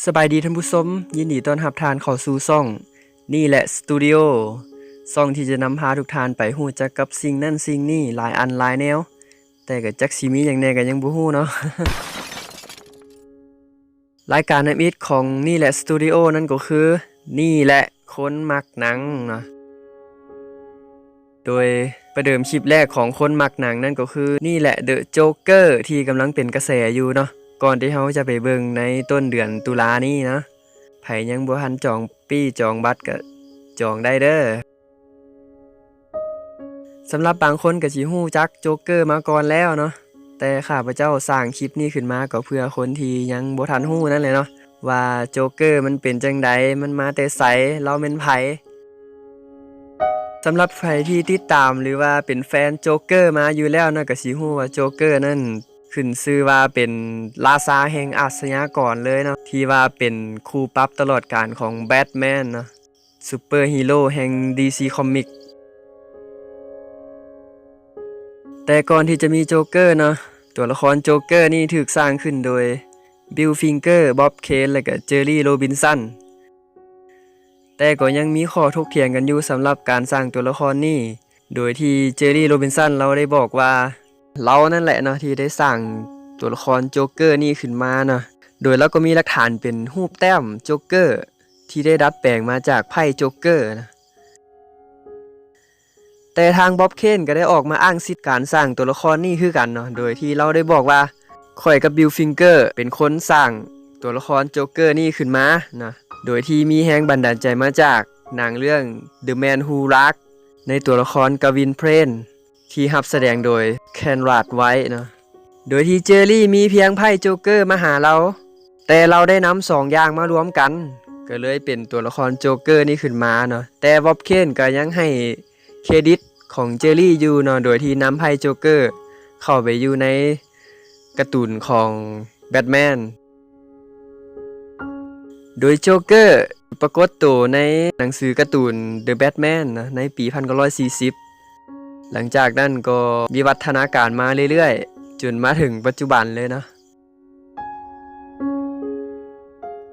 ສະບາຍດີທ່ານຜູ້ຊົມ, ຍິນດີຕ້ອນຮັບທ່ານເຂົ້າສູ່ຊ່ອງນີ້ແຫຼະສະຕູດິໂອ, ຊ່ອງທີ່ຈະນຳພາທຸກທ່ານໄປຮູ້ຈັກກັບສິ່ງນັ້ນສິ່ງນີ້ຫຼາຍອັນຫຼາຍແນວ, ແຕ່ກໍຈັກຊິມີຫຍັງແດ່ກໍຍັງບໍ່ຮູ້ເນາະ. ລາຍການທຳອິດຂອງນີ້ແຫຼະສະຕູດິໂອນັ້ນກໍຄື ນີ້ແຫຼະຄົນມັກໜັງເນາະ. ໂດຍປະເດີມຄລິບແລກຂອງຄົນມັກໜັງນັ້ນກໍຄື ນີ້ແຫຼະ The Joker ທີ່ກຳລັງເປັນກະແສຢູ່ເນາະ, ກ່ອນທີ່ເຮົາຈະໄປເບິ່ງໃນຕົ້ນເດືອນຕຸລານີ້ເນາະ. ໃຜຍັງບໍ່ທັນຈອງປີ້ຈອງບັດກໍຈອງໄດ້ເດີ້. ສຳລັບບາງຄົນກໍຊິຮູ້ຈັກໂຈເກີມາກ່ອນແລ້ວເນາະ, ແຕ່ຂ້າພະເຈົ້າສ້າງຄລິບນີ້ຂຶ້ນມາກໍເພື່ອຄົນທີ່ຍັງບໍ່ທັນຮູ້ນັ້ນແຫຼະເນາະ ວ່າໂຈເກີມັນເປັນຈັ່ງໃດ, ມັນມາແຕ່ໃສ, ລາວແມ່ນໃຜ. ສຳລັບໃຜທີ່ຕິດຕາມ ຫຼືວ່າເປັນແຟນໂຈເກີມາຢູ່ແລ້ວເນາະ ກໍຊິຮູ້ວ່າໂຈເກີນັ້ນຂຶ້ນຊື່ວ່າເປັນລາຊາແຫ່ງອາຊະຍາກອນເລີຍເນາະ, ທີ່ວ່າເປັນຄູ່ປັບຕະຫຼອດການຂອງແບັດແມນເນາະ, ຊຸບເປີຮີໂຣແຫ່ງ ດີຊີ ຄອມມິກ. ແຕ່ກ່ອນທີ່ຈະມີໂຈກເກີເນາະ, ຕົວລະຄອນໂຈກເກີນີ້ຖືກສ້າງຂຶ້ນໂດຍ ບິວ ຟິງເກີ, ບອບ ເຄນ ແລະກະ ເຈີຣີ ໂຣບິນສັນ. ແຕ່ກໍຍັງມີຂໍ້ຖົກຖຽງກັນຢູ່ສຳລັບການສ້າງຕົວລະຄອນນີ້, ໂດຍທີ່ ເຈີຣີ ໂຣບິນສັນ ລາວໄດ້ບອກວ່າ ລາວນັ້ນແຫຼະເນາະທີ່ໄດ້ສ້າງຕົວລະຄອນໂຈກເກີນີ້ຂຶ້ນມາເນາະ, ໂດຍລາວກໍມີຫຼັກຖານເປັນຮູບແຕ້ມໂຈກເກີທີ່ໄດ້ດັດແປງມາຈາກໄພ້ໂຈກເກີນະ. ແຕ່ທາງບອບ ເຄນ ກໍໄດ້ອອກມາອ້າງສິດການສ້າງຕົວລະຄອນນີ້ຄືກັນເນາະ, ໂດຍທີ່ລາວໄດ້ບອກວ່າ ຂ້ອຍກັບ ບິວ ຟິງເກີ ເປັນຄົນສ້າງຕົວລະຄອນໂຈກເກີນີ້ຂຶ້ນມານະ, ໂດຍທີ່ມີແຮງບັນດານໃຈມາຈາກໜັງເລື່ອງ The Man Who Laughs ໃນຕົວລະຄອນ ກາວິນ ເພຣນ ທີ່ຮັບສະແດງໂດຍ ແຄນຣາດ ໄວເນາະ, ໂດຍທີ່ ເຈີຣີ ມີພຽງໄພ້ໂຈກເກີມາຫາລາວ, ແຕ່ລາວໄດ້ນຳສອງຢ່າງມາລວມກັນ ກໍເລີຍເປັນຕົວລະຄອນໂຈກເກີນີ້ຂຶ້ນມາເນາະ. ແຕ່ບອບ ເຄນ ກໍຍັງໃຫ້ເຄຣດິດຂອງ ເຈີຣີ ຢູ່ເນາະ, ໂດຍທີ່ນຳໄພ້ໂຈກເກີເຂົ້າໄປຢູ່ໃນກາຕູນຂອງແບັດແມນ. ໂດຍໂຈກເກີປາກົດໂຕໃນໜັງສືກາຕູນ The Batman ນະ ໃນປີພັນເກົ້າຮ້ອຍສີ່ສິບ, ຫຼັງຈາກນັ້ນກໍວິວັດທະນາການມາເລື້ອຍໆ ຈົນມາເຖິງປັດຈຸບັນເລີຍເນາະ.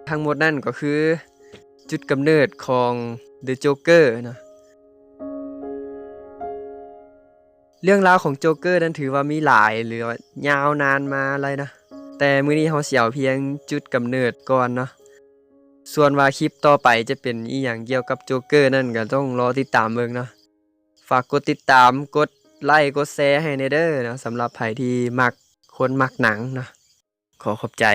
ທັງໝົດນັ້ນກໍຄືຈຸດກຳເນີດຂອງ The Joker ເນາະ. ເລື່ອງລາວຂອງໂຈກເກີນັ້ນຖືວ່າມີຫຼາຍ ຫຼືວ່າຍາວນານມາຫຼາຍເນາະ, ແຕ່ມື້ນີ້ເຮົາຊິເອົາພຽງຈຸດກຳເນີດກ່ອນເນາະ. ສ່ວນວ່າຄລິບຕໍ່ໄປຈະເປັນອີ່ຫຍັງກ່ຽວກັບໂຈກເກີນັ້ນ ກໍຕ້ອງລໍຕິດຕາມເບິ່ງເນາະ. ຝາກກົດຕິດຕາມ, ກົດໄລ, ກົດແຊໃຫ້ແດ່ເດີ້ເນາະ, ສຳລັບໃຜທີ່ມັກຄົນມັກໜັງເນາະ. ຂໍຂອບໃຈ.